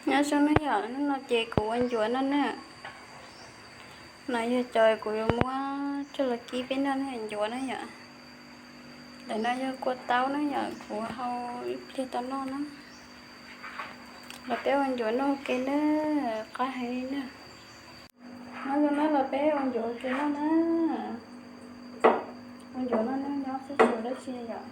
Nyob zoo na yom, hnub no ces kuv ua ncuav noj na. No yog cov kuv yuav muab coj los kib peb noj na, ncuav na yom. Ntawm no yog kua taub na yom, kuv hau ib pliag tau noj na. Los peb ua ncuav noj ua ke na, qab heev li na. Nyob zoo na, los peb ua ncuav ua ke noj na. Ua ncuav noj nyob nyob xwb tsis ua dab tsi yom.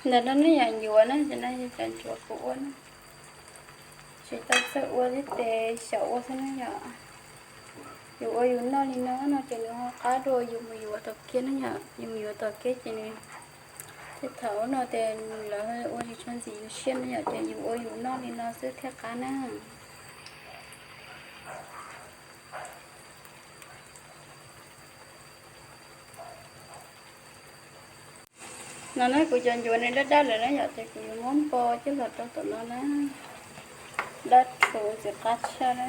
Ntawm no ne yom, ncuav na, cov no yog cov ncuav kuv ua na. Tsis tau txawj ua thiab tes xyaum ua xwb na yom. Yus ua yus noj li no no ces nws ho qab dua yus mus yuav tom kiab na yom. Yus mus yuav tom kiab ces nws thiaj thaum no ces lawv ua tsis tshua ntxim yus siab na yom, ces yus ua yus noj li no xwb thiaj qab na. No na kuv cov ncuav nws daj daj lawm na yom, ces kuv yuav muab npo coj los rau tom no na. Daj rhuv ntxim qab tshaj na.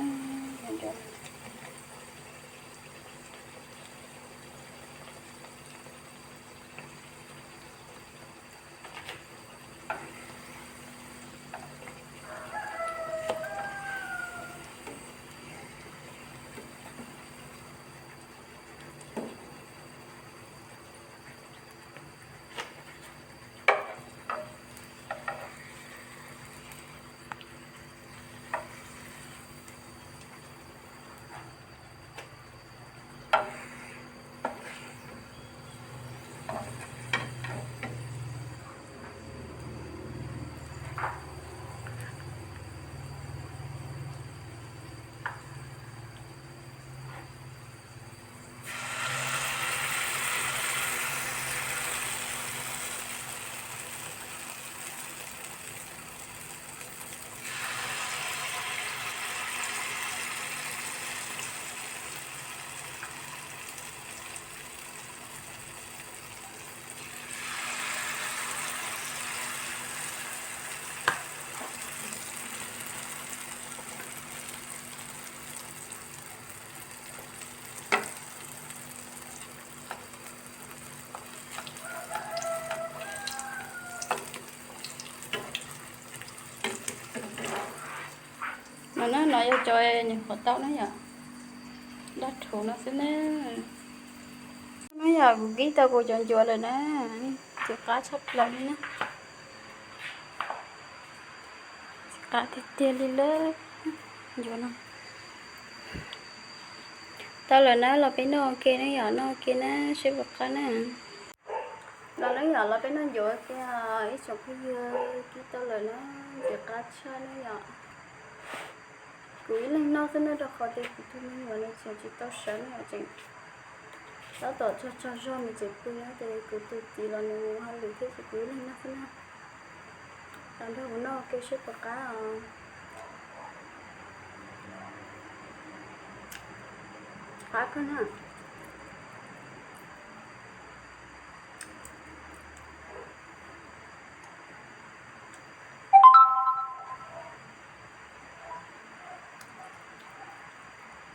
No na, no yog cov nyuam qhuav tau na yom, daj rhuv no xwb na. No yog kuv kib tau kuv cov ncuav lawm na, ntxim qab tshaj plaws li na. Ntxim qab tiag tiag li lawm, ncuav no. Tau lawm na, los peb noj ua ke na yom, noj ua ke na, seb puas qab na. Los na yom, los peb noj ncuav ua ke, ib tsoom phooj ywg, kib tau lawm na, ntxim qab tshaj na yom. Kuv ib leeg noj xwb na, rau qhov tias kuv tus me nyuam nws tseem tsis tau sawv na yom, tseem tab tom tsaug tsaug zog nws tseem pw na, ces kuv tus txiv los nws mus hauj lwm thiab, ces kuv ib leeg noj xwb na. Los nrog kuv noj ua ke seb puas qab os. Qab kawg na.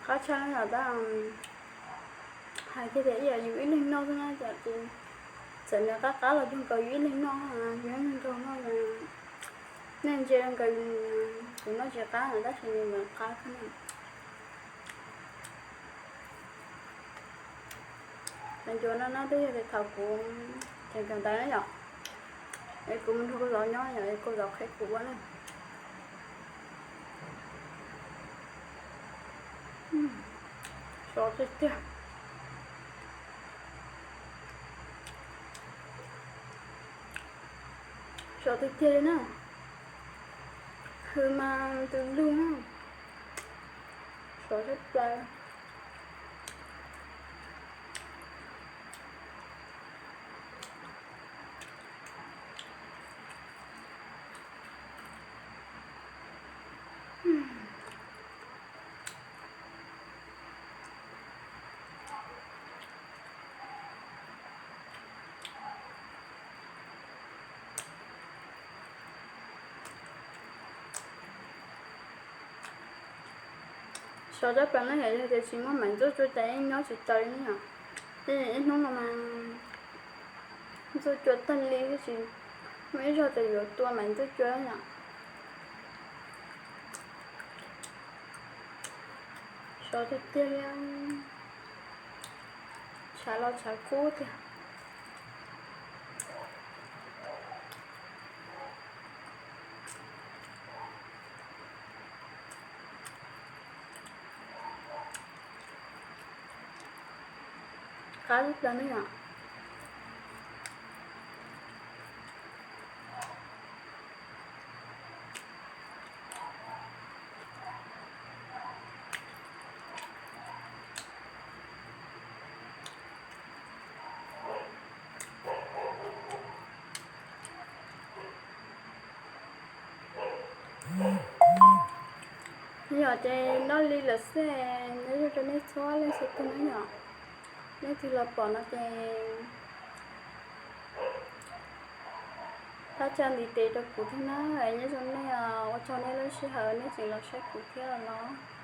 Qab tshaj yom, tab hais tias ib yam yus ib leeg noj xwb na, txawm nws qab qab los yog nkaus yus ib leeg noj, yus ib leeg nkaus noj, nej ntsia nkaus kuv noj tsis qab na, tab sis nws qab kawg na. Cov ncuav no no twb yog tias thaum kuv tseem kawm ntawv na yom, es kuv mus nrog kuv zauv nyob yom, es kuv zauv qhia kuv ua na. Sov tiag tiag. Sov tiag tiag li na. Hws mas tus lug na. Sov tshaj plaws. Sov tshaj plaws na yom, yog tias tsis muaj maiv ntxuaj cua ces yeej nyob tsis tau li ne yom. Ib hnub no mas ntxuaj cua tag li, tab sis muaj ib zaug ces yuav tua maiv ntxuaj cua yom. Sov tiag tiag li, tshav los tshav kub tiag. Qab tshaj plaws ne yom. Yog ces noj li lawm xwb, nyob zoo rau nej txhua leej txhua tug na yom. Leej twg los pom no ces pab tsa ntiv tes rau kuv thiab na, nyob zoo nej, ua tsaug nej lub sij hawm nej tseem los saib kuv thiab los.